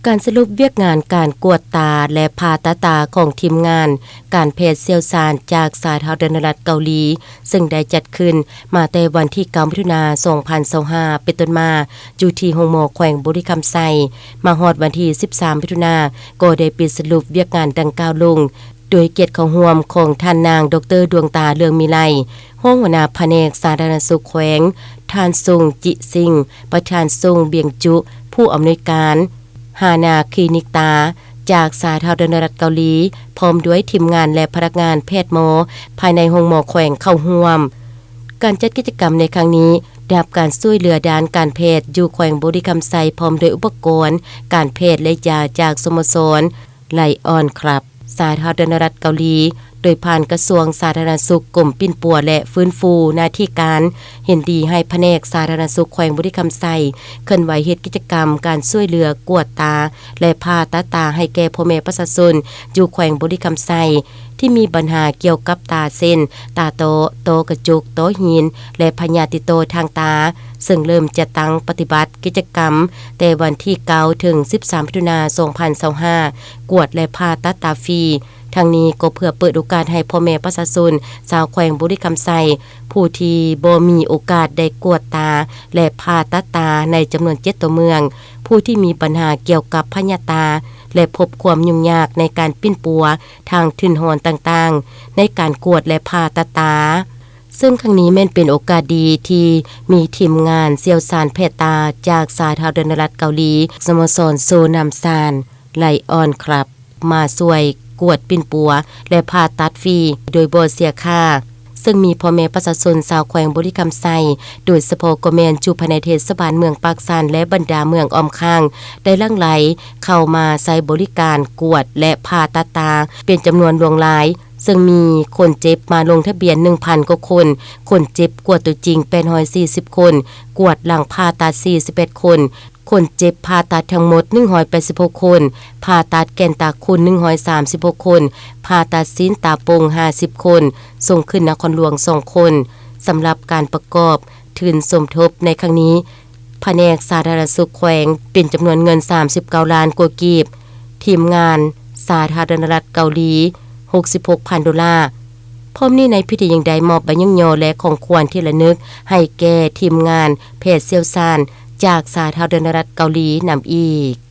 ການສະຫຼຸບວຽກງານການກວດຕາ ແລະ ຜ່າຕັດຕາຂອງທີມງານການແພດຊ່ຽວຊານຈາກສາທາລະນະລັດເກົາຫຼີ ເຊິ່ງໄດ້ຈັດຂຶ້ນມາແຕ່ວັນທີເກົ້າ ມິຖຸນາ ສອງພັນຊາວຫ້າ ເປັນຕົ້ນມາ ຢູ່ທີ່ໂຮງໝໍແຂວງບໍລິຄຳໄຊ, ມາຮອດວັນທີສິບສາມ ມິຖຸນາ ກໍໄດ້ປິດສະຫຼຸບວຽກງານດັ່ງກ່າວລົງ, ໂດຍກຽດເຂົ້າຮ່ວມຂອງທ່ານນາງ ດອກເຕີ ດວງຕາ ເລື່ອງມີໄລ, ຮອງຫົວໜ້າພະແນກສາທາລະນະສຸກແຂວງ, ທ່ານ ຊົງ ຈິຊິງ, ປະທານ ຊົງ ບຽງຈຸ, ຜູ້ອຳນວຍການ ຮານາຄລີນິກຕາ ຈາກສາທາລະນະລັດເກົາຫຼີ, ພ້ອມດ້ວຍທີມງານ ແລະ ພະນັກງານແພດໝໍພາຍໃນໂຮງໝໍແຂວງເຂົ້າຮ່ວມ. ການຈັດກິດຈະກຳໃນຄັ້ງນີ້ ໄດ້ຮັບການຊ່ວຍເຫຼືອດ້ານການແພດຢູ່ແຂວງບໍລິຄຳໄຊ ພ້ອມດ້ວຍອຸປະກອນການແພດ ແລະ ຢາຈາກສະໂມສອນ Lion Club ສາທາລະນະລັດເກົາຫຼີ, ໂດຍຜ່ານກະຊວງສາທາລະນະສຸກ, ກົມປິ່ນປົວ ແລະ ຟື້ນຟູໜ້າທີ່ການ ເຫັນດີໃຫ້ພະແນກສາທາລະນະສຸກແຂວງບໍລິຄຳໄຊ ເຄື່ອນໄຫວເຮັດກິດຈະກຳການຊ່ວຍເຫຼືອກວດຕາ ແລະ ຜ່າຕັດຕາໃຫ້ແກ່ພໍ່ແມ່ປະຊາຊົນຢູ່ແຂວງບໍລິຄຳໄຊ ທີ່ມີບັນຫາກ່ຽວກັບຕາ ເຊັ່ນ ຕາຕ້ອ, ຕ້ອກະຈົກ, ຕ້ອຫີນ ແລະ ພະຍາດຕິດຕໍ່ທາງຕາ, ເຊິ່ງເລີ່ມຈັດຕັ້ງປະຕິບັດກິດຈະກຳແຕ່ວັນທີເກົ້າ ເຖິງ ສິບສາມ ມິຖຸນາ ສອງພັນຊາວຫ້າ ກວດ ແລະ ຜ່າຕັດຕາຟຣີ. ທັງນີ້ກໍເພື່ອເປີດໂອກາດໃຫ້ພໍ່ແມ່ປະຊາຊົນຊາວແຂວງບໍລິຄຳໄຊ ຜູ້ທີ່ບໍ່ມີໂອກາດໄດ້ກວດຕາ ແລະ ຜ່າຕັດຕາໃນຈຳນວນເຈັດຕົວເມືອງ, ຜູ້ທີ່ມີບັນຫາກ່ຽວກັບພະຍາດຕາ ແລະ ພົບຄວາມຫຍຸ້ງຍາກໃນການປິ່ນປົວທາງທຶນຮອນຕ່າງໆ ໃນການກວດ ແລະ ຜ່າຕັດຕາ. ເຊິ່ງຄັ້ງນີ້ແມ່ນເປັນໂອກາດດີທີ່ມີທີມງານຊ່ຽວຊານແພດຕາຈາກສາທາລະນະລັດເກົາຫຼີ, ສະໂມສອນໂຊນຳຊານ Lion Club ມາຊ່ວຍກວດປິ່ນປົວ ແລະ ຜ່າຕັດຟຣີໂດຍບໍ່ເສຍຄ່າ, ເຊິ່ງມີພໍ່ແມ່ປະຊາຊົນຊາວແຂວງບໍລິຄຳໄຊ, ໂດຍສະເພາະກໍແມ່ນຢູ່ພາຍໃນເທດສະບານເມືອງປາກຊັນ ແລະ ບັນດາເມືອງອ້ອມຂ້າງ ໄດ້ຫຼັ່ງໄຫຼເຂົ້າມາໃຊ້ບໍລິການກວດ ແລະ ຜ່າຕັດຕາເປັນຈຳນວນຫຼວງຫຼາຍ, ເຊິ່ງມີຄົນເຈັບມາລົງທະບຽນໜຶ່ງພັນກວ່າຄົນ, ຄົນເຈັບກວດຕົວຈິງແປດຮ້ອຍສີ່ສິບຄົນ, ກວດຫຼັງຜ່າຕັດສີ່ສິບແປດຄົນ, ຄົນເຈັບຜ່າຕັດທັງໝົດໜຶ່ງຮ້ອຍແປດສິບຫົກຄົນ, ຜ່າຕັດແກ່ນຕາຄຸນໜຶ່ງຮ້ອຍສາມສິບຫົກຄົນ, ຜ່າຕັດຊີ້ນຕາໂປ່ງຫ້າສິບຄົນ, ສົ່ງຂຶ້ນນະຄອນຫຼວງສອງຄົນ. ສຳລັບການປະກອບທຶນສົມທົບໃນຄັ້ງນີ້, ພະແນກສາທາລະນະສຸກແຂວງເປັນຈຳນວນເງິນສາມສິບເກົ້າລ້ານກວ່າກີບ, ທີມງານສາທາລະນະລັດເກົາຫຼີຫົກສິບຫົກພັນໂດລາ. ພ້ອມນີ້ໃນພິທີຍັງໄດ້ມອບໃບຍ້ອງຍໍ ແລະ ຂອງຂວັນທີ່ລະນຶກໃຫ້ແກ່ທີມງານແພດຊ່ຽວຊານຈາກສາທາລະນະລັດເກົາຫຼີນຳອີກ.